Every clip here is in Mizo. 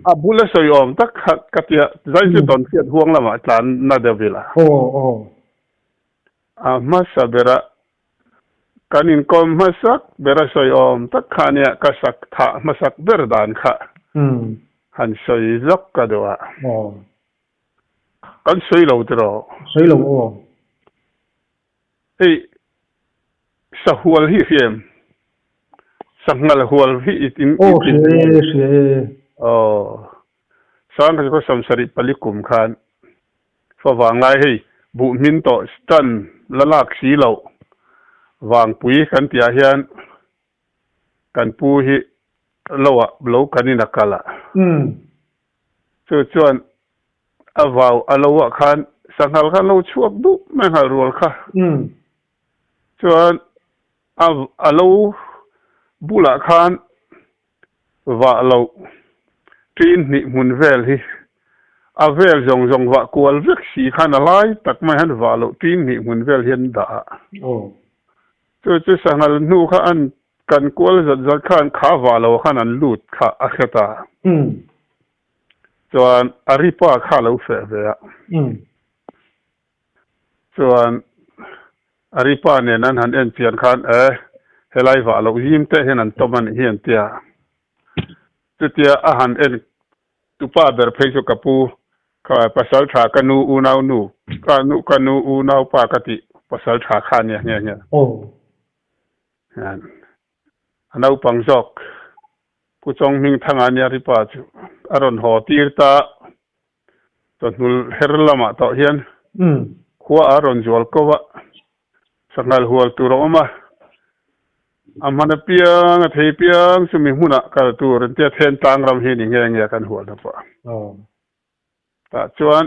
A bula sawi awm tak kha ka tia zai chu tawn hriat huang lamah tlan na deuh ila. A hmasa bera kan inkawm hmasak bera sawi awm tak kha nia ka sak thah hmasak ber dan kha han sawi zawk ka duh a. Kan sawi lo tiraw? Sawi lo aw. Hei sahual hi hria em? Sanghal hual hi i tin i tin. Aw hria e hria e. Aw Sangha chu 74 kum khan favang lai hei buh hmin tawh tan la lak si loh vangpui kan tih ah hian kan pu hi lo ah lo kan in a kal a. Chu chuan a vau a lo ah khan sanghal kha an lo chhuak duh mai nghal rual kha. Chuan a a lo bulah khan vah loh ṭin hnih hmun vel hi a vel zawng zawng vah kual vek si khan a lai tak mai hian vah loh ṭin hnih hmun vel hi an dah a. Chu chu sanghal hnu kha an kan kual zat zat khan kha vah lo khan an lut kha a hre ta. Chuan a ripa kha a lo feh ve a. Chuan Aripa nen an han en chian khan e, helai vah loh zim te hian an tawm a nih hi an ti a. Chutia a han en tupa ber phei chu ka pu kha pasal tha ka nu unau nu ka nu ka nu unau pa ka tih pasal tha kha a nia nghe nghe. Hian a naupang zawk Pu Chawnghmingthanga nia Aripa chu a rawn haw tir ta. Chawhnul her lamah tawh hian khua a rawn zual ko a, sanghal hual tur a awm a, a hman apiang a thei piang chu mi hmunah kal tur an tia then tlang ram hi ni nge nge kan hualna pawh. Tah chuan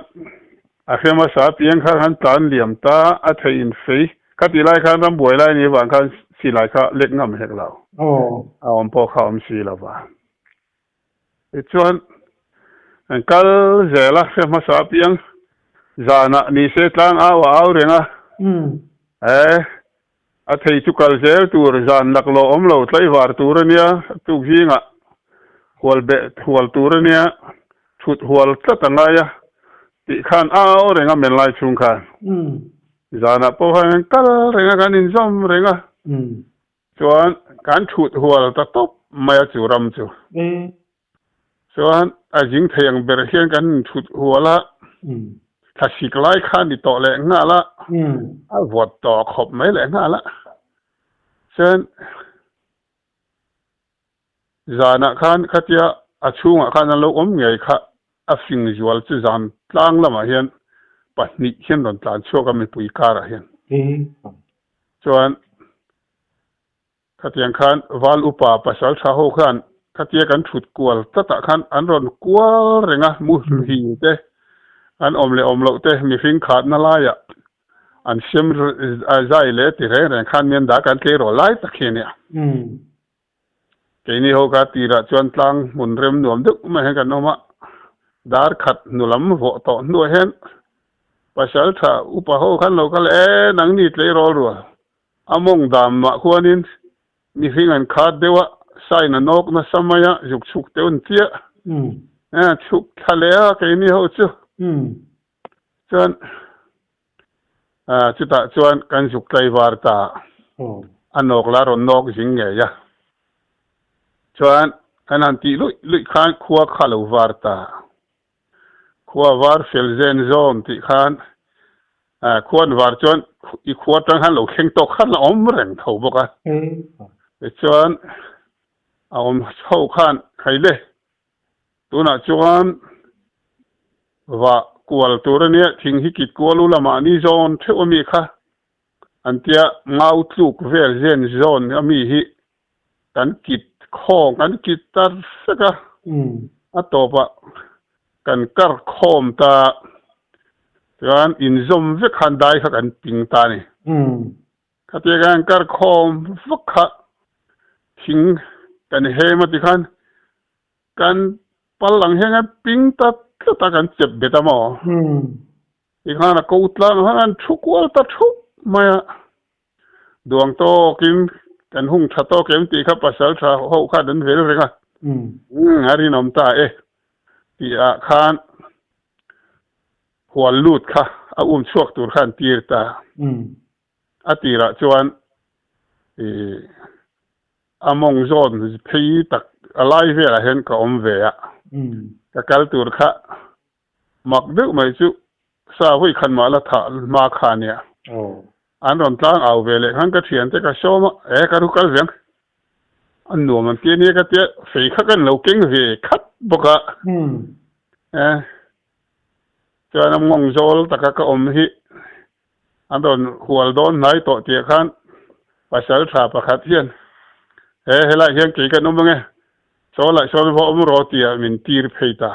a hre hmasa apiang khan han tlan liam ta a thei in fei khatih lai khan rambuai lai ni avang khan silai kha lek ngam hek lo, a awm pawh kha a awm si lo va. Tichuan, an kal zel a, hre hmasa apiang zanah ni se tlang au a au reng a, e, a thei chu kal zel tur zan laklawh awm lo tlaivar tur a nia, tuk zingah hual beh hual tur a nia, thut hual tlat a ngai a tih khan au reng a men lai chhung khan. Zanah pawh khan kan kal reng a, kan inzawm reng a. Chuan kan thut hual ta tawp mai a chu ram chu. Chuan a zing thei ang ber hian kan inthut hual a, thlasik lai kha ni tawh leh nghal a, a vawt tawh khawp mai leh nghal a. Chuan zanah khan khatia a chhungah khan an lo awm ngei kha a fing zual chu zan tlang lamah hian pahnih hian rawn tlan chhuak a mipui karah hian. Chuan khatiang khan Val upa pasal tha ho khan khatia kan thut kual tlatah khan an rawn kual reng a, muhil te an awm leh awm loh te mihring khatna laiah an siam zai leh ti reng reng khan mian dah kan tleirawl lai tak hi a nia. Keini ho kha tirah chuan tlang hmun rem nuam deuh mai hian kan awm a, dar khat hnu lam vawh tawh hnuah hian pasal tha upa ho khan lo kal e, nangni tleirawl rual a mawng dam mah khuanin mihring an khat deuh a, sign a nawk nasa mai a, zuk chhuk teuh an chiah e, chhuk thla leh a keini ho chu chuan Chutah chuan kan zuk tlaivar ta a nawk la rawn nawk zing ngei a. Chuan kan han tih luih luih khan khua kha lo var ta. Khua var fel zen zawn tih khan khuan var chuan i khua atang khan lo thleng tawk khan a awm reng tho bawk a. Tichuan a awm chho khan khaile Tunah chuan vah kual tur a nia, thing hi kit kual u la mahni zawn theuh a mi kha an tia, ngau tluk vel zen zawn a mi hi kan kit khawng kan kit ta vek a, a tawpah kan kar khawm ta chuan inzawm vek khan dai kha kan ping ta a ni. Khatia kan kar khawm vak kha thing kan hem a tikhan kan pal ang hian kan ping ta tlat a kan chep bet a maw? Tikhan a ko tlang khan an thu kual ta thup mai a, duang tawkin kan hung tha tawk em tih kha pasal tha ho khan an vel reng a, a rinawm ta e. Tih ah khan hual lut kha a um chhuak tur kha an tir ta. A tirah chuan ih a mawng zawn phei tak a lai velah hian ka awm ve a, ka kal tur kha mak deuh mai chu sa vawi khan mah la thah hma kha a nia. An rawn tlang au ve leh khan ka thiante ka sawm a, e ka ru kal veng a nuam an ti a nia ka tia fei kha kan lo keng ve khat bawk a, e chuan a mawng zawl taka ka awm hi An rawn hual dawn hnai tawh tih khan pasal tha pakhat hian, He helai hian kei kan awm ange, chaw laih sawn va awm rawh tia min tir phei ta.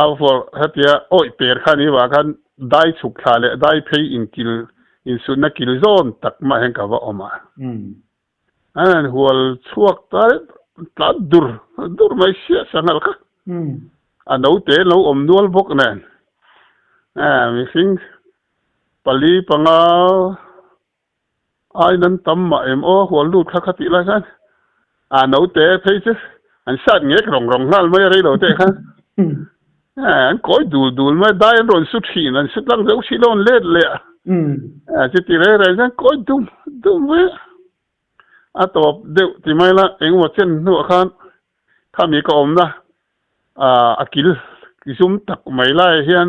A vawrh hetia awih per kha ni vah khan dai chhuk thla leh dai phei inkil insutna kil zawn tak mah hian ka va awm a. An han hual chhuak ta tlat dur dur mai sia sanghal kha. A naute lo awm nual bawk nen mihring pali panga aiin an tam mah em aw hual lut kha kha tih lai khan a naute phei chu an sat ngek rawng rawng nghal mai a rei lo teh khan an kawi dul dul mai dai an rawn su thin an su tlang deuh si lo an let leh a chuti reng reng chuan kawi dum dum mai a a tawp deuh ti mai la engemaw chen hnuah khan khami ka awmna a kil zum tak mai lai hian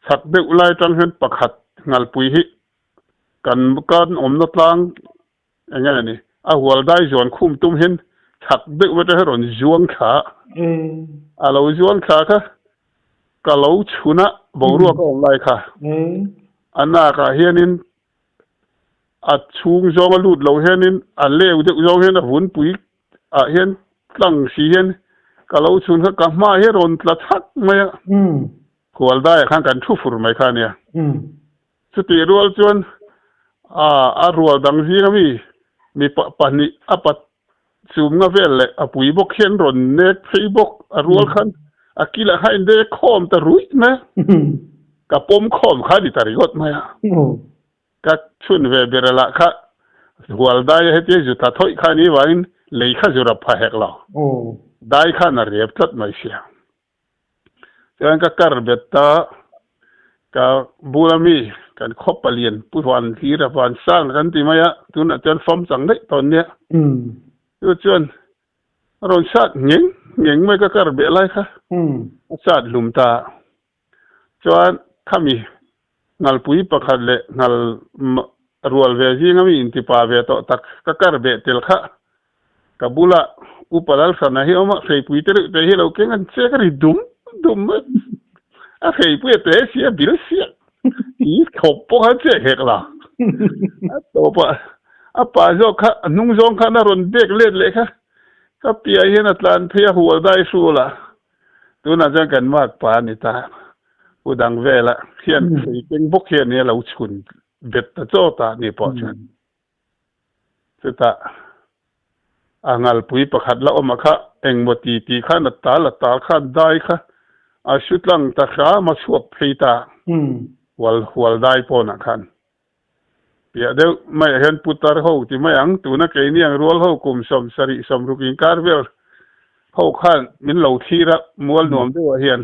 chhak deuh lai atang hian pakhat ngalpui hi kan kan awmna tlang Eng nge ni? A hual dai zuan khum tum hian chak deuh mai te hi rawn zuang thla a. A lo zuang thla kha ka lo chhun a, boruak a awm lai kha. A nakah hianin a chhung zawng a lut lo hianin a leu deuh zawng hian a vunpui ah hian tlang si hian ka lo chhun kha ka hmaah hian rawn tla chhak mai a. Hual daiah khan kan thu fur mai kha a nia. Chutih rual chuan a rual dang zing ami mi pahnih a pat chumna vel leh a pui bawk hian rawn nek phei bawk a rual khan a kilah khan in dek khawm ta ruih mai a, ka pawm khawm kha a ni ta ringawt mai a. Ka chhun ve ber lah kha hual dai a hetia zu tla thawih kha ni vangin lei kha zu rap pha hek lo, dai khan a rep tlat mai sia. Chuan ka kar bet ta, ka bula mi kan khaw palian Pu Van Hlira Van Sang kan ti mai a, tunah chuan fam chang daih tawn nia. Chu chuan a rawn sat ngheng ngheng mai ka kar beh lai kha, a sat hlum ta. Chuan khami ngalpui pakhat leh ngal rual ve zinga mi intipa ve tawh tak ka kar beh tel kha ka bula Upa Lalhrana hi a awm a, hreipui te reuh te hi lo keng an che ka ri dum dum mai. A hreipui a te si a bil siak i thawp pawh kha a chek hek la. A tawp a, a pa zawk kha a hnung zawng khan a rawn bek let leh kha ka piah hian a tlan phei a hual dai hrul a. Tunah chuan kan mark pa a ni ta. Pu dang vela hian hrei keng bawk hian nia lo chhun bet ta chawt a ni pawh chuan. Chutah a ngalpui pakhat la awm a kha engmaw ti ti khan a tal a tal khan dai kha a hru tlang ta hram a chhuak phei ta hual hual dai pawnah khan. Piah deuh maiah hian putar ho ti mai ang, tuna keini ang rual ho kum 70 60 inkar vel ho khan min lo thlir a, mual nuam deuhah hian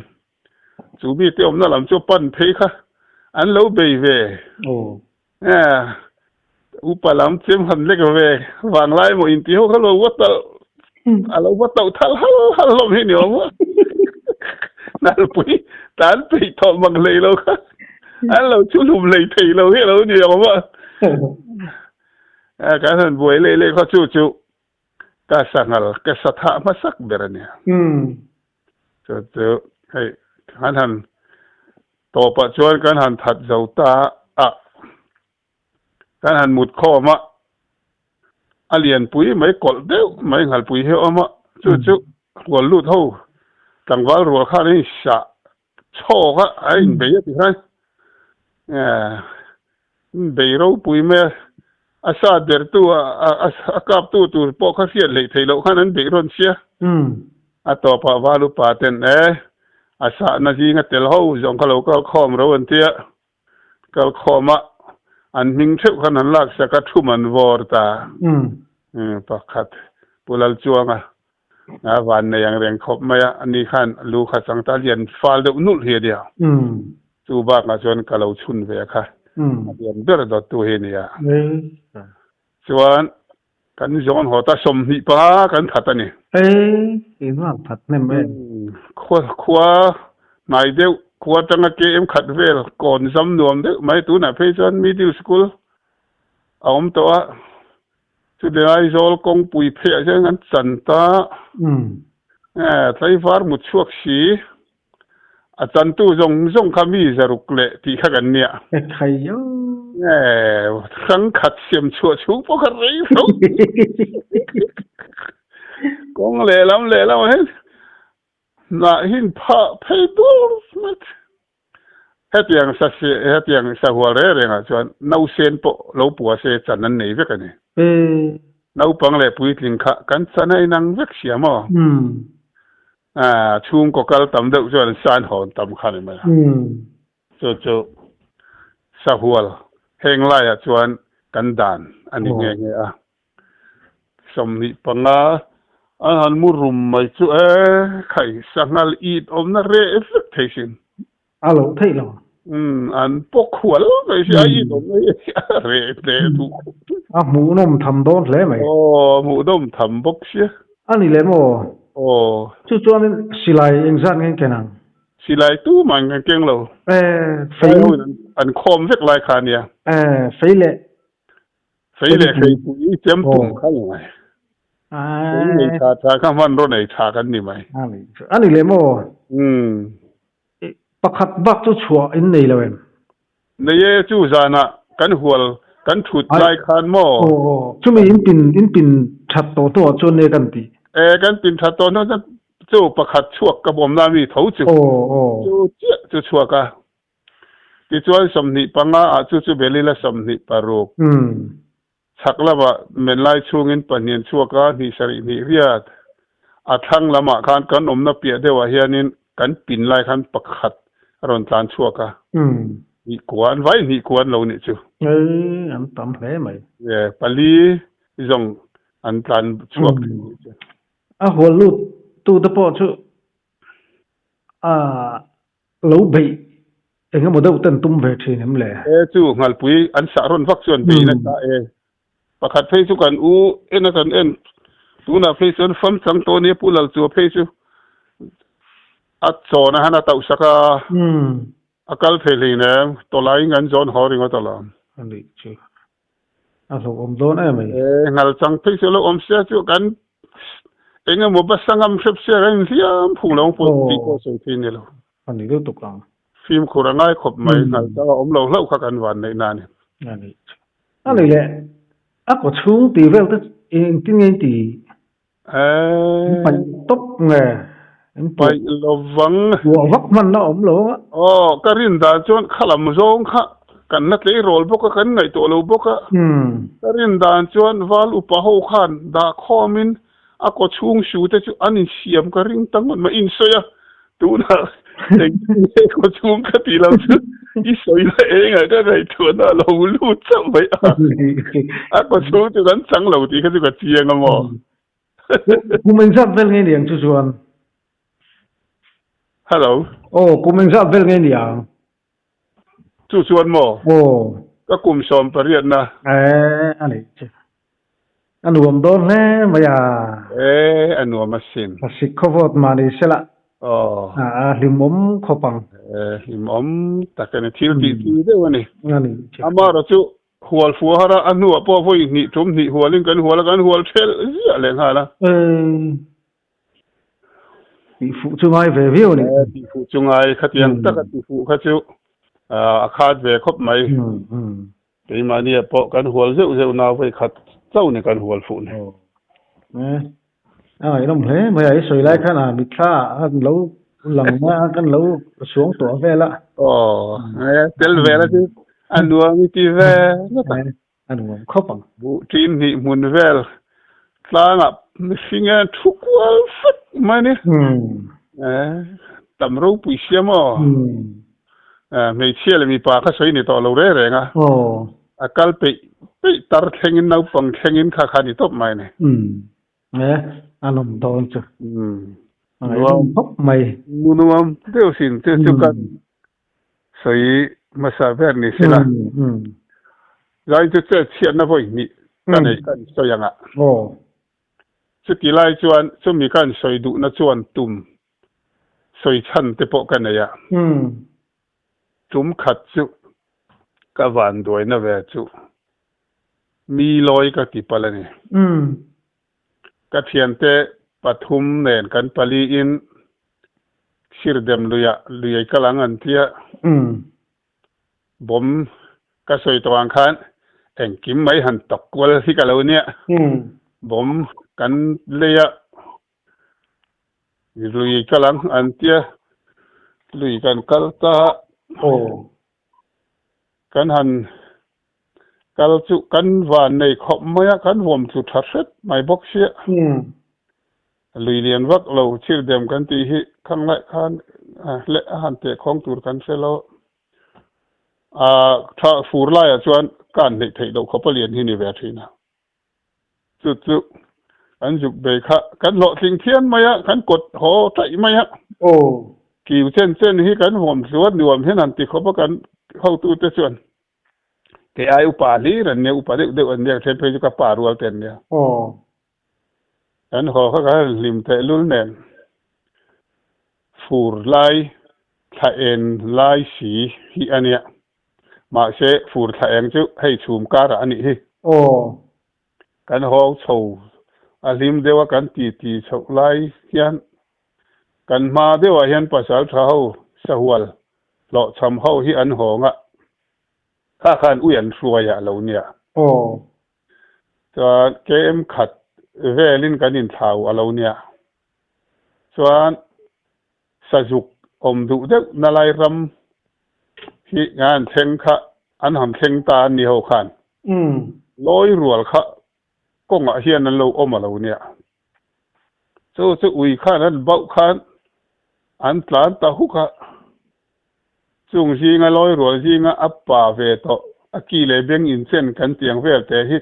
chu mite awmna lam chu pan phei kha an lo bei ve. Upa lam chem han lek ve vanglai maw inti ho kha lo va talh a lo va tauh thal hal hal hlawm hi ni awm a. Nalpui tan peih thawh mak hlei lo kha. An lo chu hlum hlei thei lo hi a lo ni awm a. Kan han buai leh leh kha chu chu ka sanghal ka sa thah hmasak ber a nia. Chu chu hei kan han tawpah chuan kan han that zo ta a. Kan han mut khawm a, a lianpui mai kawlh deuh mai nghalpui hi a awm a, chu chu hual lut ho tlangval rual khan a insah chhawk a, a inbei a ti khan inbei ropui mai a, a sa dertu a kaptu tur pawh kha hriat hleih theih loh khan an beih rawn sia. A tawpah val upa ten e a sahna zinga tel ho zawng kha lo kal khawm ro an tia. Kalkhawm a an hming theuh khan an laksak a thum an vawr ta. Pakhat Pu Lalchuanga. A van nei ang reng khawp mai a, ani khan lu kha chang ta lian fal deuh nulh hi a nia. Chu bakah chuan ka lo chhun ve kha a lian ber dawttu hi a nia. Chuan kan zawn haw ta 25 kan that a ni. Khua khua hnai deuh khua atanga KM khat vel kawn zam nuam deuh mai tunah phei chuan middle school a awm tawh a. Chutih Aizawl kawngpui pheiah hian kan chan ta. Tlaivar mut chhuak si. A chantu zawng zawng kha mi zaruk leh tih kha kan nia. Hrang khat siam chhuah chhung pawh kha rei tho. Kawng lehlam lehlamah hian hnah hi in phah phei dur mai. Hetiang sa hetiang sahual reng rengah chuan nausen pawh lo pua se chan an nei vek a ni. Naupang leh puitling kha kan chan a inang vek sia maw? Chhungkaw kal tam deuh chuan san hawn tam kha ni mai a. Chu chu sahual heng laiah chuan kan dan a ni nghe nghe a. 25 an han mu rum mai chu e khai sanghal it awmna reh vek thei sin. A lo theih lo. Umm an pawk hual mai si a it awmna hi a reh hle duh khawp. A hmuhnawm tham dawn hle mai. Aw hmuhnawm tham bawk sia. A ni lem aw. Aw. Chu chuanin silai engzat nge ken ang? Silai tu mah kan keng lo. E fei. An khawm vek lai kha ania. E fei leh Fei leh feipui chem tum kha ni mai. Fei nei tha tha kha hmanraw nei tha kan ni mai. A ni leh maw? Pakhat bak chu chhuah in nei lo em? Nei e, chu zanah kan hual kan thut lai khan maw? Aw, chumi in pin in pin that tawh hnuah chuan nge kan tih? E, kan pin that tawh hnuah chuan chu pakhat chhuak ka bawmna mi tho chu. Chu chiah chu chhuak a. Tichuan 25 ah chu chu Belila 26 chhak lamah men lai chhungin pahnian chhuak a hnih sarih hnih riat a thlang lamah khan kan awmna piah deuhah hianin kan pin lai khan pakhat a rawn tlan chhuak a hnih kua an vai hnih kua an lo nih chu. Ei an tam hle mai. Pali zawng an tlan chhuak thei nih chu. A hual lut tu te pawh chu a Lo beih eng emaw deuh ten tum ve thin em le? E chu Nghalpui an sah rawn vak chuan beih nasa e. Pakhat phei chu kan u en a kan en tunah phei chuan fam chang tawh nia Pu Lalchua phei chu a chawn a han a tauh sak a, a kal thei hleinem tawlaiin kan zawn haw ringawt alawm. A nih chu. A hlauhawm dawn em ai. E, ngal chang phei chu lo awm sia chu kan eng emaw bus a ngam hrep sia kan inhliam phung lo pawh tih pawh sawi thei ni lo. A ni deuh tuk ang. Fimkhur a ngai khawp mai, ngal chang a awm lo hlauh kha kan van neih na a ni. A ni. A ni le, a kaw chhung tih vel te engtin nge in ti? E. Paih tawp nge? Paih lovang. Buah vak hmanna awm lo a. Aw, ka rin dan chuan khalam zawng kha kan la tleirawl bawk a, kan ngaihtuah lo bawk a. Ka rin dan chuan val upa ho khan dah khawmin a kaw chhung su te chu an insiam ka ring ta ngawt mai. Insawi a, tunah engtin nge kaw chhung ka tih lo chu i sawi na engah ka ngaihtuahna a lo lut chauh mai a. A kaw chhung chu kan chang lo tih kha chu ka chiang a maw. Kum engzat vel nge ni ang chu chuan? Hello. Aw, kum engzat vel nge ni ang? Chu chuan maw? Aw. Ka kum 18 na. Eh, a nei che. A nuam dawn hle mai a. Eh, a nuam asin. A sik khawvawt mah ni sela. Aw. A hlimawm khawp ang. Eh, hlimawm tak a ni. Thil tih tui deuh a ni. A ni che. Amaherawhchu chu Hual fuh a har a, a hnuah pawh vawi hnih tum hnih hualin kan hual a, kan hual ṭhelh ziah leh nghal a. Tih fuh chu ngai ve viau a ni. Tih fuh chu ngai, khatiang taka tih fuh kha chu a khat ve khawp mai. Keimahniah pawh kan hual zeuh zeuh na vawi khat chauh ni kan hual fuh ni. A ngaihnawm hle mai a, i sawi lai khan a mitthla ah kan lo lang a, kan lo suang tawh vel a. Aw, tel vel a chu a nuam i ti ve ngawt a. A nuam khawp ang. Buh ṭin hnih hmun vel tlangah mihring a thu kual fek mai a ni. Tam ropui sia maw? Hmeichhia leh mipa kha sawi ni tawh lo reng reng a. A kal peih peih tar thlengin naupang thlengin kha kha ni tawp mai a ni. Umm. A nawm dawn chu. A ngaihnawm khawp mai. Nuam deuh sin chu chu kan sawi hmasa ber ni sela. Zai chu chet chhiatna vawi hnih ka nei kan sawi ang a. Chuti lai chuan chumi kan sawi duhna chuan tum sawi chhan te pawh ka nei a. Tum khat chu ka van duaina ve chu mi lawi ka ti palh a ni. Ka thiante pathum nen kan paliin Sirdem luiah lui kal ang an tia. Bawm ka sawi tawh ang khan engkim mai han tawk kual hi ka lo nia. Bawm kan lei a lui kal ang an tia lui kan kal ta a. Kan han kal chu kan van nei khawp mai a, kan vawm tlu tha hret mai bawk sia. Lui lian vak lo chhirdem kan tih hi khang laih khan leh a han teh khawng tur kan hre lo. A tha fur laiah chuan kan hneih theih loh khawp a lian hi ni ve thin a. Chu chu kan zuk bei kha kan hlawhtling thian mai a, kan kawt haw taih mai a. Kiu chen chen hi kan vawm hluat nuam hian han ti khawp a kan hotute chuan kei ai upa hlir an nia, upa deuh deuh an nia, then phei chu ka pa rual te an nia. Kan haw kha kan han hlim teh lul nen fur lai thla en lai si hi a nia. Mahse, fur thla eng chu hei chhum karah a nih hi. Aw. Kan haw chho a hlim deuh a kan ti ti chhoh lai hian kan hma deuhah hian pasal tha ho sahual hlawhchham ho hi an hawng a, kha khan ui an hruai a lo nia. Aw. Chuan KM khat velin kan inthlau a lo nia. Chuan Sazuk awm duh deuh na lai ram hi nga an thleng kha an han thleng ta an ni ho khan lawi rual kha kawngah hian an lo awm a lo nia. Chu chu ui khan an bauh khan an tlan ta huk a, chung zinga lawi rual zinga a pa ve tawh a ki leh beng inchen kan tiang vel te hi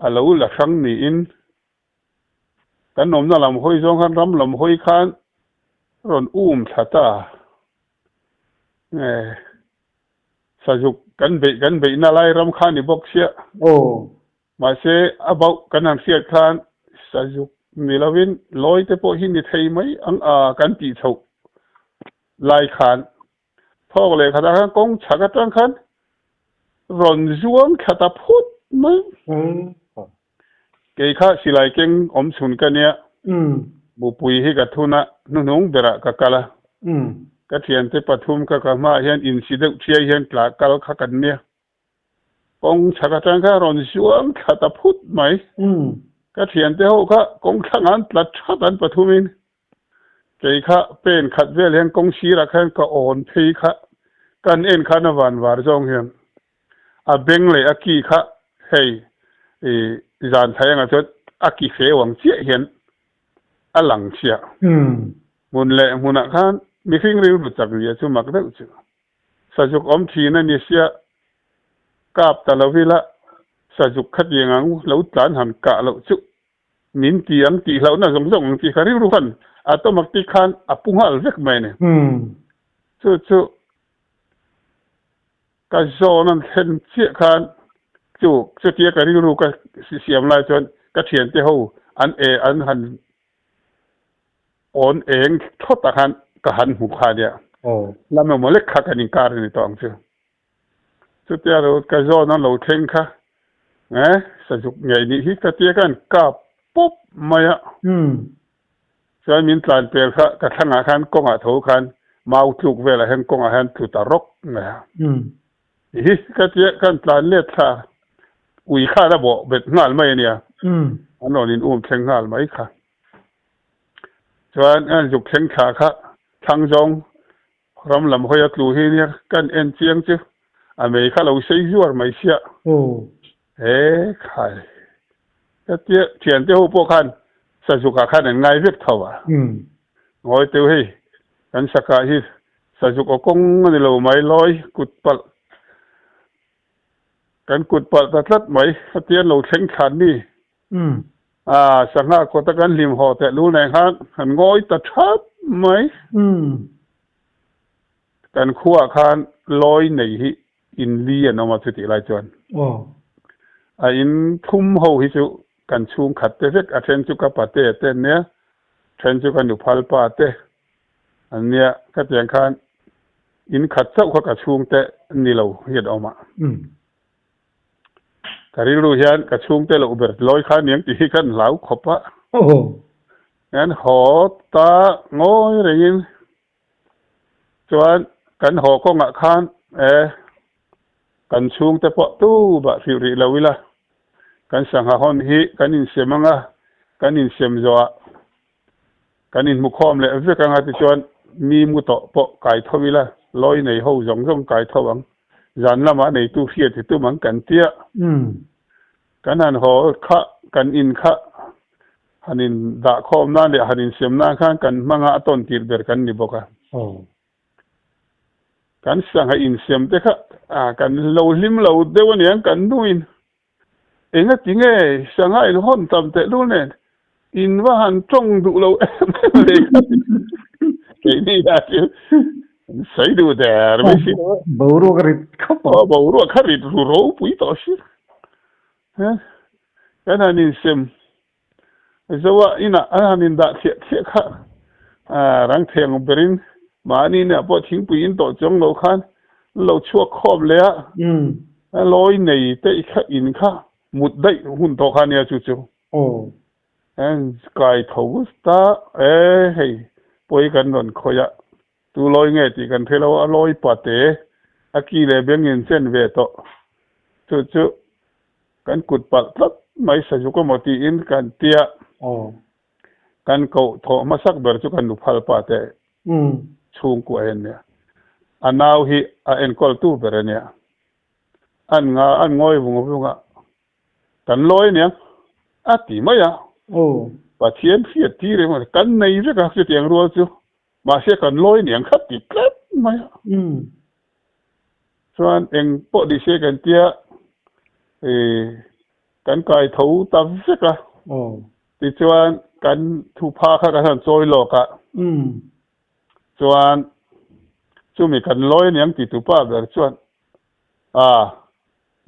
a lo la hrang niin Kan awmna lam hawi zawng khan ram lam hawi khan rawn um thla ta. Nge sazuk kan beih kan beihna lai ram kha ni bawk sia. Aw. Mahse a bauh kan han hriat khan sazuk ni lovin lawi te pawh hi ni thei mai ang a kan tih chhoh lai khan thawk leh khatah khan kawng chhak atang khan rawn zuang thla ta phut mai. Kei kha silai keng awm chhun ka nia, mupui hi ka thun a, hnuhnung berah ka kal a. Ka thiante pathum kha ka hmaah hian insi deuh thiai hian tla kal kha kan nia. Kawng chhak atang kha rawn zuang thla ta phut mai. Ka thiante ho kha kawng thlangah an tla that an pathumin. Kei kha pen khat vel hian kawng sirah khan ka awn phei kha kan en khan a van var zawng hian a beng leh a ki kha hei i zan thai angah chuan a ki feu ang chiah hian a lang chiah. Hmun leh hmunah khan mihring rilru chak zia chu mak deuh chu. Sazuk awm thin a ni sia kap ta lo ila sazuk khatiang ang lo tlan han kah loh chu Min ti ang tih hlauhna zawng zawng ang tih kha rilru khan a tawmak tih khan a pu nghal vek mai a ni. Chu chu ka zawn an thlen chiah khan chu chutia ka rilru ka siam lai chuan ka thiante ho an e an han awn eng thawtah khan ka han hmu kha nia. Lam emaw lek kha kan inkar a ni tawh ang chu. Chutia lo ka zawn an lo thleng kha eh sazuk ngei nih hi ka tia khan kap pawp mai a. Chuan min tlan pel kha ka thlangah khan kawngah tho khan mau tluk velah hian kawngah hian tlu ta rawk mai a. Hi ka tia khan tlan let thla ui khan a bawh bet nghal mai a nia. An rawn in um thleng nghal mai kha. Chuan an zuk thleng thla kha thlang zawng Ram lam hawi a tlu hi nia kan en chiang chu a mei kha lo sei zuar mai sia. He khai ka tia thiante ho pawh khan sazuk ah khan an ngai vek tho a. Ngawi teu hei kan saka hi sazuk aw kawng a ni lo mai lawi kut palh kan kut palh ta tlat mai ka tia an lo thleng thlan ni. A sangha kawta kan hlim haw teh lu nen khan kan ngawi ta thap mai. Kan khuaah khan lawi nei hi in li an awm a chutih lai chuan. A in thum ho hi chu kan chhungkhat te vek, a then chu ka pate te an nia, then chu ka nuphal pa te an nia. Khatiang khan in khat chauh kha ka chhungte ni lo hi an awm a. Ka rilru hian ka chhungte loh ber lawi kha aniang tih hi kan hlau khawp a. Kan haw ta ngawi rengin chuan kan haw kawngah khan e kan chhungte pawh tu bah hrilh rih lo ila kan sangha hawn hi kan insem anga kan insem zawhah Kan inhmukhawm leh vek anga tichuan mi mu tawh pawh kai tho ila, lawi nei ho zawng zawng kai tho ang. Zan lamah neitu hriat hi tum ang kan tia. Kan han haw kha, kan in kha han in dahkhawm nan leh han insiam nan khan kan hmanga a tawn tirh ber kan ni bawk a. Kan sangha insiam te kha kan lo hlim lo deuh aniang kan nuin. Engati nge sangha in hawn tam tehlul nen in va han tawng duh lo em em le ka ti. Keini lah chu an sawi duh der mai si lo a. Boruak a rit khawp ang. Aw boruak kha rit ru ropui tawh si. Kan han insem Zoa inah an han indah thliah thliah kha rang thei ang berin mahni inah pawh thingpui in tawh chuang lo khan an lo chhuak khawp leh a, a lawi nei te kha in kha mut daih hun tawh kha ania chu chu. An kai tho ta e hei pawi kan rawn khawih a, tu lawi nge tih kan hre lo a, lawi pate a ki leh beng in chen ve tawh chu chu Kan kut palh tlat mai Sazuk emaw tiin kan tia. Kan koh thawh hmasak ber chu kan nuphal pa te chhungkua hi an nia. A nau hi a enkawltu ber a nia. An nga an ngawi vung vung a, kan lawi aniang a ti mai a. Pathian hriat tir emaw kan nei vek a chutiang rual chu. Mahse kan lawi aniang kha ti tlat mai a. Chuan eng pawh ni se kan tia kan kai tho ta vek a. Tichuan kan thupha kha kan han chawi lawk a. Chuan chumi kan lawi aniang ti tu pa ber chuan a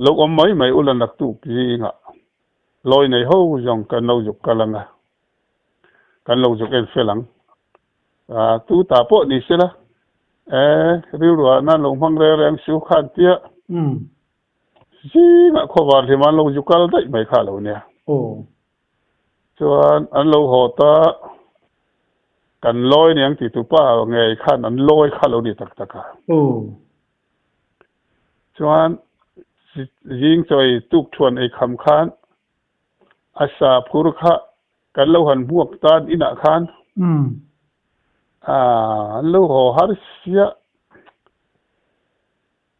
lo awm mai mai ula naktuk zingah lawi nei ho zawng kan lo zuk kal ang a. Kan lo zuk en fel ang. Tu ta pawh ni sela, e, rilruah nan lo hmang reng reng su khan tia zingah khawvar hlim an lo zu kal daih mai kha lo nia. Chuan an lo haw ta, kan lawi niang ti tu pa ngei khan an lawi kha lo ni tak tak a. Chuan zing chawi tuk thuan ei kham khan A sa phur kha kan lo han hmuak tan inah khan an lo haw har sia.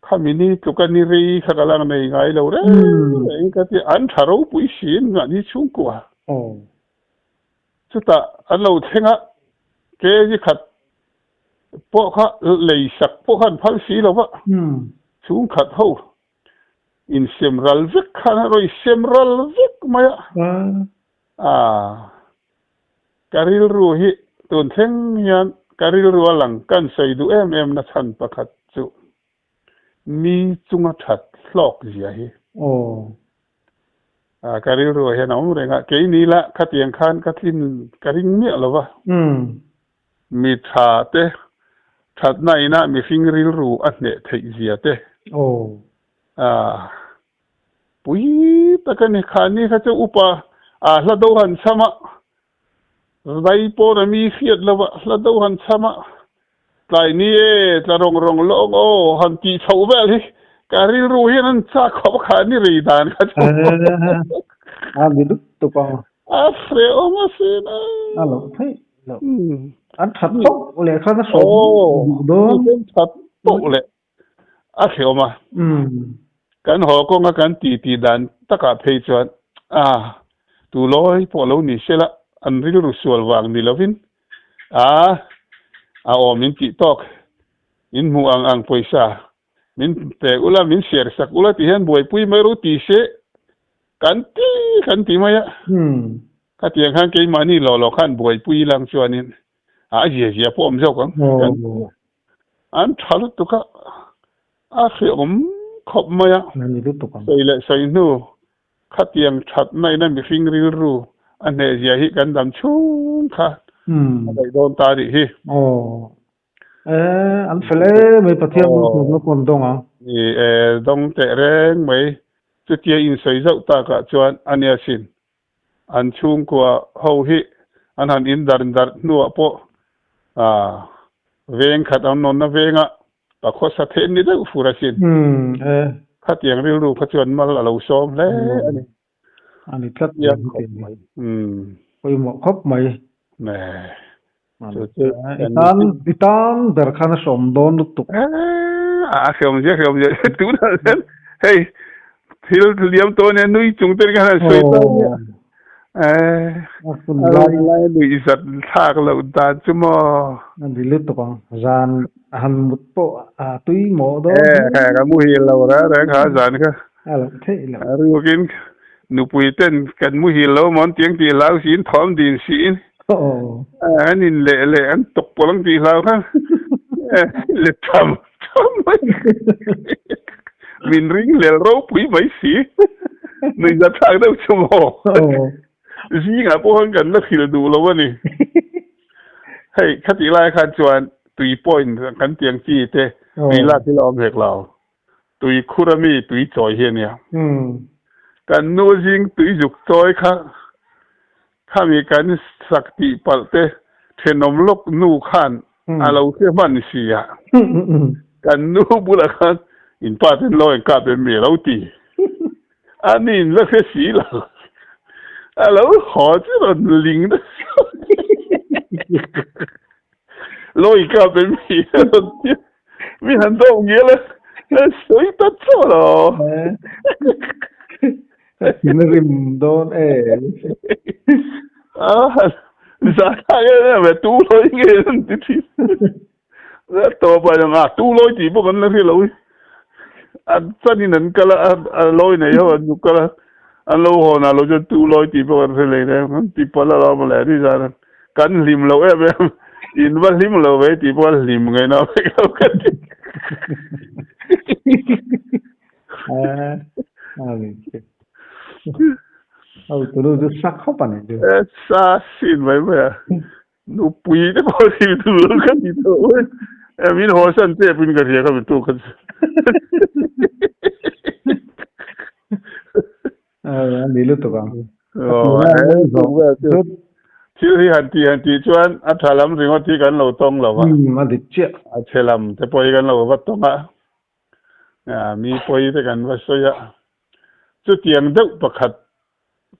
Khami ni tluk a ni rei kha ka lang nei ngai lo reng reng ka ti. An tha ropui si an mahni chhungkua. Chutah an lo thleng a, kg khat pawh kha lei sak pawh kha an phal si lo va, chhungkhat ho Insem ral vek khan a rawn sem ral vek mai a. Aaa. Ka rilru hi tun thleng hian ka rilru a lang kan sawi duh em em na chhan pakhat chu mi chunga that hlawk zia hi. Aaa ka rilru ah hian a awm reng a, keini lah khatiang khan ka tlin ka ring miah lo va. Mi tha te, thatna ina mihring rilru a hneh theih zia te. A pui tak a ni. Khani kha chu upa a hla do han chham a, zai pawn a mi hriat lo a, hla do han chham a, tlai ni e, tla rawng rawng lawng aw han tih chhoh vel hi ka rilru hian an chak khawp a, khani rei dan kha chu. A ni dup dup ang. A hrehawm a sin a. A loh theih loh. An that tawh leh khan a hrawm duh dawn. An that tawh leh a hrehawm a. Kan haw kawnga kan ti ti dan takah phei chuan a tu lawi pawh lo ni sela an rilru sual vang ni lovin a a awm in tih tawk in hmuh ang ang pawisa min pek ula min share sak ula ti hian buaipui mai ru ti se kan ti kan ti mai a. Khatiang khan keimahni lawh lawh khan buaipui lang chuanin a zia zia pawh awm zawk ang. An tha lutuk a, a hrehawm khawp mai a. Sawi leh sawi hnu khatiang thatna ina mihring rilru a hneh zia hi kan dam chhung kha a daih dawn ta a nih hi. An fel em mai Pathian malsawmna pawh an dawng ang. Ni e, dawng teh reng mai. Chutia insawi zauh takah chuan a nia sin. An chhungkua ho hi an han in dar darh hnuah pawh veng khat an nawnna venga pa khawsa theih ni deuh fur asin. Khatiang rilru kha chuan mal a lo sawm hle a ni. A ni tlat mai. Pawimawh khawp mai. I tan i tan ber khan a hrawm dawn lutuk. A hrawm zia hrawm zia tunah hian hei thil liam tawh ania nui chung ten khan han sawi ta nia. A lai lai nuih zat thlak loh dan chu maw. A ni lutuk ang zan han mut pawh a tui mawh dawn. E ka muhil lo reng reng kha zan kha. A loh theih loh. A rukin nupui ten kan muhil lo maw an tiang tih hlau siin thawm din siin. An in leh leh an tawk pawlh ang tih hlau kha let tham tham mai. Min ring lel ropui mai si. Nuihza thlak deuh chu maw. Zingah pawh khan kan la hrilh duh lo a ni. Hei khatih lai khan chuan tui point kan tiang chi te tui lak hi la awm hek lo. Tui khur a mi tui chawi hi a nia. Kan nu zing tui zuk chawi kha khami kan sak tih palh te thenawm lawk nu khan a lo hre hman si a. Kan nu bulah khan in pa ten lo engkap em mi a lo ti. A ni in la hre si lo. A lo haw chu rawn ling nasa. Lo inkap em mi a rawn ti a. Mi han dawp ngial a, a sawi ta chauh lo. Thin a rim dawn em. A zah thlak em em e, tu lawi nge an ti thin. A tawp ah hian a tu lawi tih pawh kan la hre lo hi. An chanin an kal a, a lawi nei ho an zuk kal a, an lo hawn ah lo chuan tu lawi tih pawh kan hre lei reng an ti palh alawm mawle ni zan a. Kan hlim lo em em, in va hlim lo ve tih pawh a hlim ngaihna vek lo ka ti. Sa sin mai mai a. Nupui te pawh hrim duh lo ka ti tawh mai. Min haw san tep in ka hria kha mi tu kha chu. A ni lutuk ang. Thil hi han tih han tih chuan a tha lam ringawt hi kan lo tawng lo va. A dik chiah. A chhe lam te pawh hi kan lo va tawng a. Mi pawi te kan va sawi a. Chutiang deuh pakhat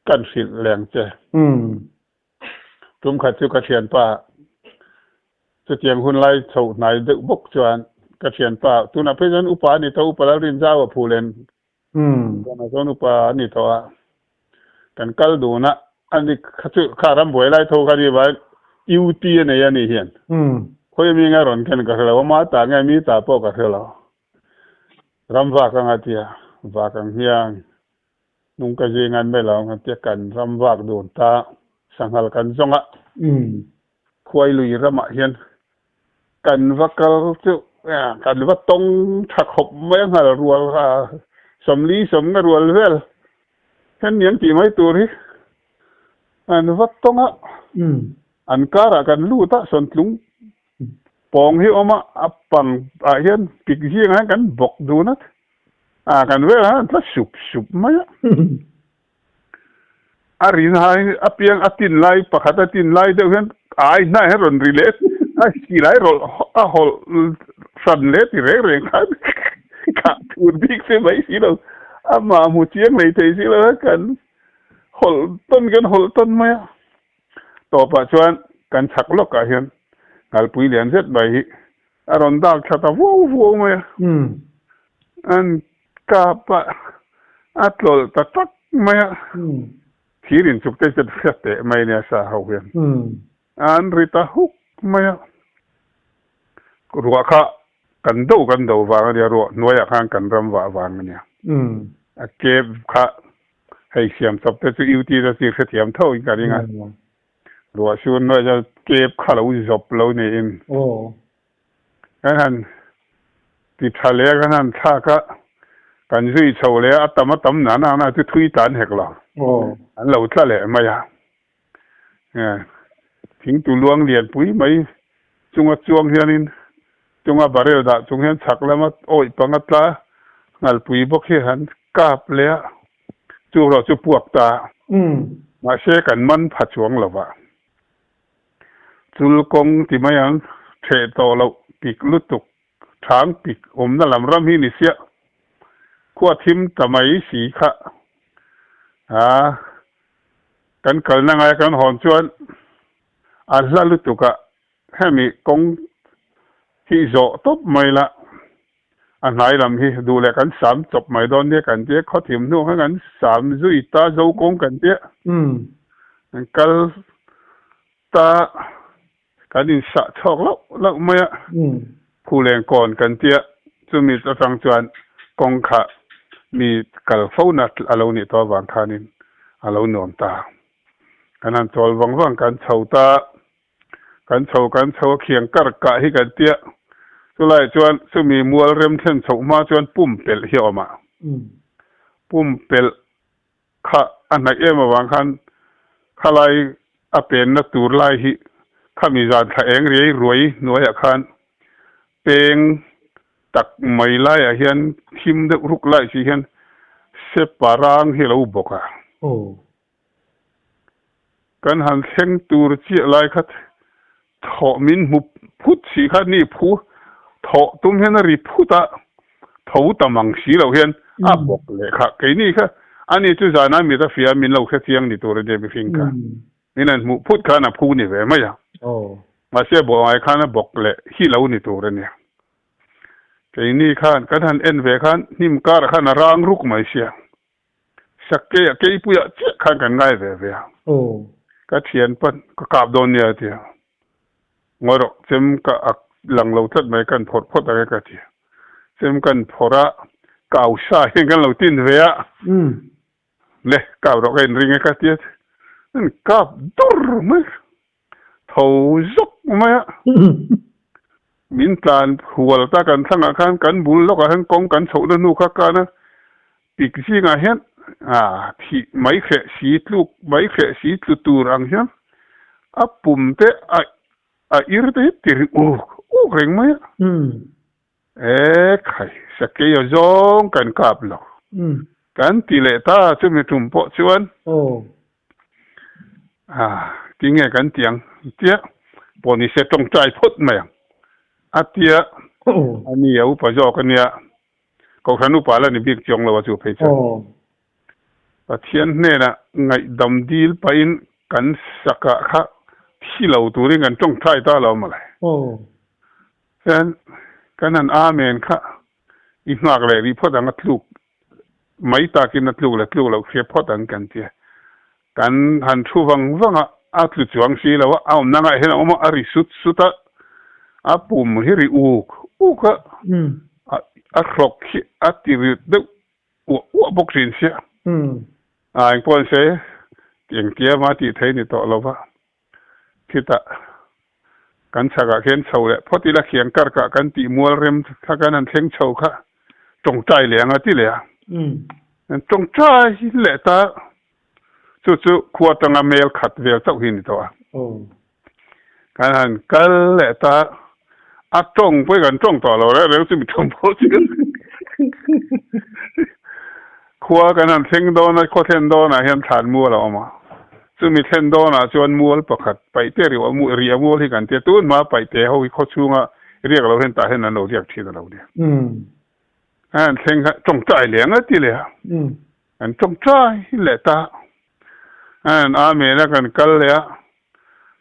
kan hrilh leng che. Tum khat chu ka thianpa chutiang hun lai chho hnai deuh bawk chuan ka thianpa tunah phei chuan upa a ni tawh upa Lalrinzau a phu len tunah chuan upa a ni tawh a kan kal dun a ani kha chu kha rambuai lai tho kha ni vang UT a nei a nih hian khawi ami anga rawn ken ka hre lo ama ta nge mi ta pawh ka hre lo ram vak anga tia vak ang hian Nung ka zing an mai lo ang tia kan ram vak dun ta sanghal kan zawng a. Khuai lui ramah hian kan va kal chu kan va tawng tha khawp mai a nghal rual 40 sawmnga rual vel hian niang tih mai tur hi an va tawng a. An karah kan lut a sawntlung pawng hi awm a a pang ah hian pik zingah hian kan bawk dun a. A kan vel a tla sup sup mai a. A rin hai a piang a tin lai pakhat a tin lai deuh hian ai hnai hian rawn ri leh a silai rawlh a hawlh hran leh ti reng reng khan kah tur bik se mai si lo. Amah hmu chiang hlei thei si lo a kan hawlh tawn kan hawlh tawn mai a. Tawpah chuan kan chhak lawkah hian ngalpui lian zet mai hi A rawn dak thla ta vuau vuau mai a. An kap a, a tlawlh ta tak mai a. Thir inchuk te chu hriat teh mai nia sa ho hian. An ri ta huk mai a. Ruah kha kan do kan do vang a nia, ruah hnuaiah khan kan ram vah vang a nia. A kep kha. Hei siam chawp te chu UT te chu i hrethiam tho in ka ring a. Ruah sur nuai chuan kep kha lo zawp lo niin. Kan han ti tha leh a, kan han thlak a, kan zui chho leh a, a tam a tam na na na chu thui tlan hek lo. An lo tla leh mai a. Thingtu luang lianpui mai chunga chuang hianin chunga barrel dah chung hian chhak lama awih panga tla nghalpui bawk hi han kap leh a, chu erawh chu puak ta. Mahse kan man pha chuang lo va. Chul kawng ti mai ang, theh tawh loh pik lutuk, thang pik awmna lam ram hi ni siah. Khua thim ta mai si kha. Aa. Kan kalna ngai kan hawn chuan a hla lutuk a, hemi kawng hi zawh tawp mai la, a hnai lam hi duh leh kan sam chawp mai dawn nia kan tia, khaw thim hnu khan kan sam zui ta zo kawng kan tia, kan kal ta kan insah chhawk loh loh mai a, Phuleng kawn kan tia, chumi atang chuan kawng kha mi kal fo na a lo nih tawh avang khanin a lo nuam ta. Kan han chawl vang vang kan chho ta, kan chho kan chho a khiang kar kah hi kan tia, chulai chuan chumi mual rem thlen chhoh hma chuan pumpelh hi a awm a, pumpelh Kha a hnaih em avang khan khalai a penna tur lai hi khami zan thla eng riai ruai hnuaiah khan peng tak mai laiah hian thim deuh ruk lai si hian sepa rang hi a lo bawk a. Kan han thleng tur chiah lai kha thawh min hmu phut si kha ni phu thawh tum hian a ri phut a, tho tam ang si lo hian a bawk leh kha keini kha ani chu zana mit a fia min lo hre chiang ni tur a nia mihring kha min han hmuh phut khan a phu ni ve mai a, mahse bawh ngai khan a bawk leh hi lo ni tur a nia. Keini khan kan han en ve khan hnim karah khan a rang ruk mai sia. Sakei a keipuiah chiah khan kan ngai ve ve a. Ka thian pan ka kap dawn nia a ti a. Ngawi rawh, chem ka ak lang lo tlat mai kan phawrh phawt ang e ka ti a. Chem kan phawrh a, ka au sa hian kan lo tin ve a. Le, kap rawh ka inring e ka ti a. An kap dur mai. Tho zawk mai a. Min tlan hual ta kan thlangah khan kan bul lawkah hian kawng kan chhohna hnu kha kan a pik zingah hian ah thih mai hreh si tluk mai hreh si tlu tur ang hian a pum te a a ir te hi ti ri uk uk reng mai a. E khai, sakei a zawng kan kap lo. Kan ti leh ta chumi tum pawh chuan. A, tinge kan ti ang tia pawh ni se tawngtai phawt mai ang a tia a ni a upa zawk a nia. Kohhran upa la ni bik chiang lo a chu phei chuan. Pathian hnenah ngaihdam dil pahin kan sakah kha thi lo turin kan tawngtai ta lo mawle. Chuan kan han Amen kha i nghak leh rih phawt ang a tluk mai takin a tluk leh tluk loh hria phawt ang kan ti a. Kan han thu vang vang a, a tlu chuang si lo a, a awmna ngaiah hian a awm a, a ri sut sut a, a pum hi ri uk uk a, a hrawk hi a ti ri deuh uah uah bawk thin sia. A engpawh an sawi engtia mah tih theih a ni tawh lo va. Khitah kan chhakah khian chho leh phawt ila khiang karkah kan tih mual rem kha kan han thleng chho kha tawngtai leh anga ti leh a. Tawngtai leh ta chu chu khua atanga mel khat vel chauh hi ni tawh a. Kan han kal leh ta a tawng pawh hi kan tawng tawh lo reng reng chu mi tawng pawh chu khua kan han thleng dawn a khaw thlen dawnah hian thlan mual a awm a. Chumi thlen dawnah chuan mual pakhat paihte riah a riah mual hi kan tia tun hma paihte ho hi khaw chhunga riak lo hian tah hian an lo riak thin a lo nia. An thleng kha tawngtai leh ang a ti leh a. An tawngtai leh ta. An Amen a kan kal leh a.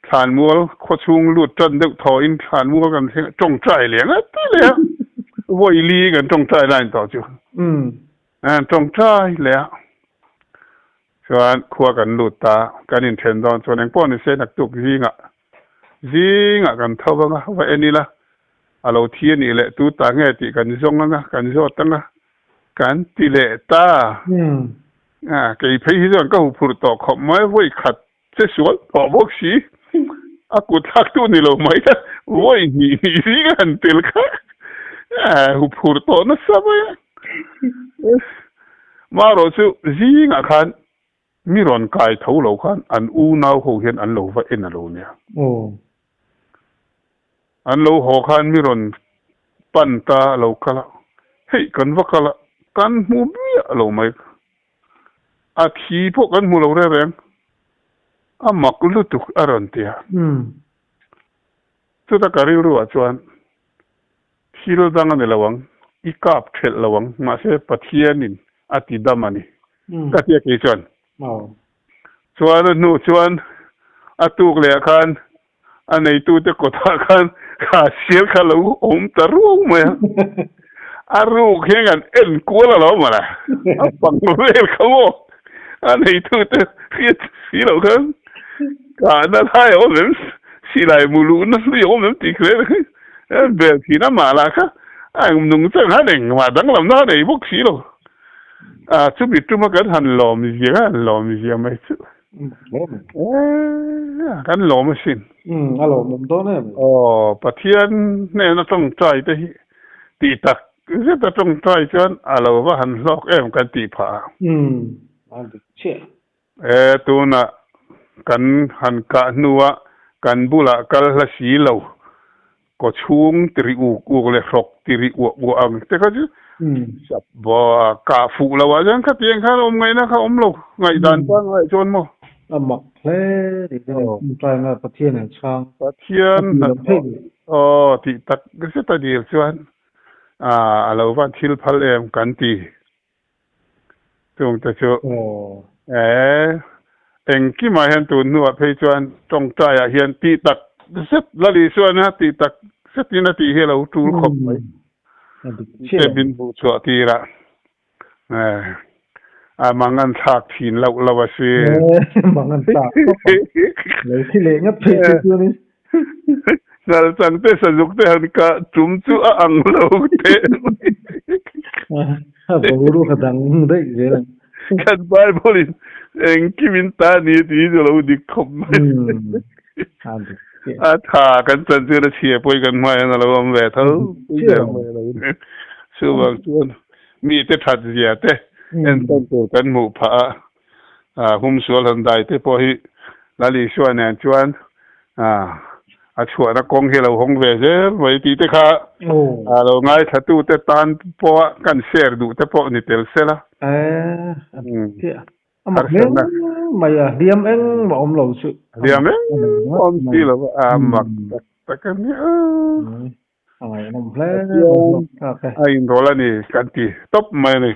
Thlan mual khaw chhung lut tan deuh thaw in thlan mual kan thleng a tawngtai leh ang a ti leh a. Vawi li kan tawngtai line tawh chu. An tawngtai leh a. Chuan khua kan lut ta, kan inthen dawn chuan engpawh ni se naktuk zingah, zingah kan tho vang a, va en ila, a lo thi a nih leh tu ta nge tih kan zawng ang a, kan zawt ang a, kan ti leh ta. A kei phei hi chuan ka huphurh tawh khawp mai, vawi khat che sual tawh bawk si. A kut thlak tu ni lo mai ta, vawi hnih hnih zing a han tel kha huphurh tawh nasa mai a. Marawh chu zingah khan mi rawn kai tho lo khan an unau ho hian an lo va en a lo nia. An lo haw khan mi rawn pan ta a lo kal a, hei kan va kal a, kan hmu miah lo mai. A thi pawh kan hmu lo reng reng, a mak lutuk a rawn ti a. Chuta ka rilruah chuan thil dang a ni lo ang, i kap thelh lo ang, mahse Pathianin a ti dam a ni ka ti a kei chuan. Chuan a hnu chuan a tuk leh ah khan A neitute kawtah khan kha sial kha lo awm ta ruau mai a. A ruk hian kan en kual a lo mawle. A pang vel kha maw. A neitute hriat si lo khan kahna lai a awm em, silai mu luhna hlui a awm em tih kher kha bel thin a mah lah kha a nungchang han engmah danglamna a nei bawk si lo. A chumi tuma kan han lawm zia kha han lawm zia mai chu. Kan lawm asin. A lawmawm dawn em? Aw, Pathian hnena tawngtai te hi tih tak zeta tawngtai chuan a lo va han hlawk em kan tih phah a. A dik chiah. E, tunah kan han kah hnua kan bulah kal hla si lo Kaw chhung tiri uk uk leh hrawk tiri uah uah ang te kha chu sap kah fuh lo ah chuan khatiang khan awm ngaihna kha awm lo ngaihdan pangngai chuan maw. A mak hle tih te nen ṭaina Pathian an chhang. Pathian hnathawh aw tih tak zet a dil chuan a lo van thil phal em kan ti. Chung te chu e engkimah hian tun hnuah phei chuan tawngtaiah hian tih tak zet la lih chuan a tih tak zetin a tih hi a lo tul khawp mai. Te min hmuh chhuah tir a a mangan thlak thin loh lo a si. Mangan thlak khawp ang. Lo thi leh ngat phei che chuanin. Ngal chang te sazuk te han kah tum chu a ang lo teh mai. A boruak a dang daih zel ang. Kan Bible in engkim in ta ni tih hi chu lo dik khawp mai. A tha kan chanchin a chhia pawhin kan hmai hian a lo awm ve tho zel mai a lo ni. Chuvang chuan mite that zia te entawn tur kan hmuh phah a. Humsual han dai te pawh hi Lal Isua nen chuan a chhuahna kawng hi a lo hawng ve zel mai tih te kha a lo ngaithla te tan pawha kan share duh te pawh ni tel sela. A mak hle mai a, hliam engmah awm lo chu. Hliam engmah awm si lo a, a mak tak tak a nia. A ngaihnawm hle mai. A inrawlh a ni kan ti tawp mai a ni.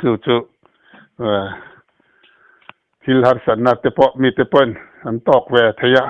Chu chu thil harsatna te pawh mite pawhin an tawk ve thei a.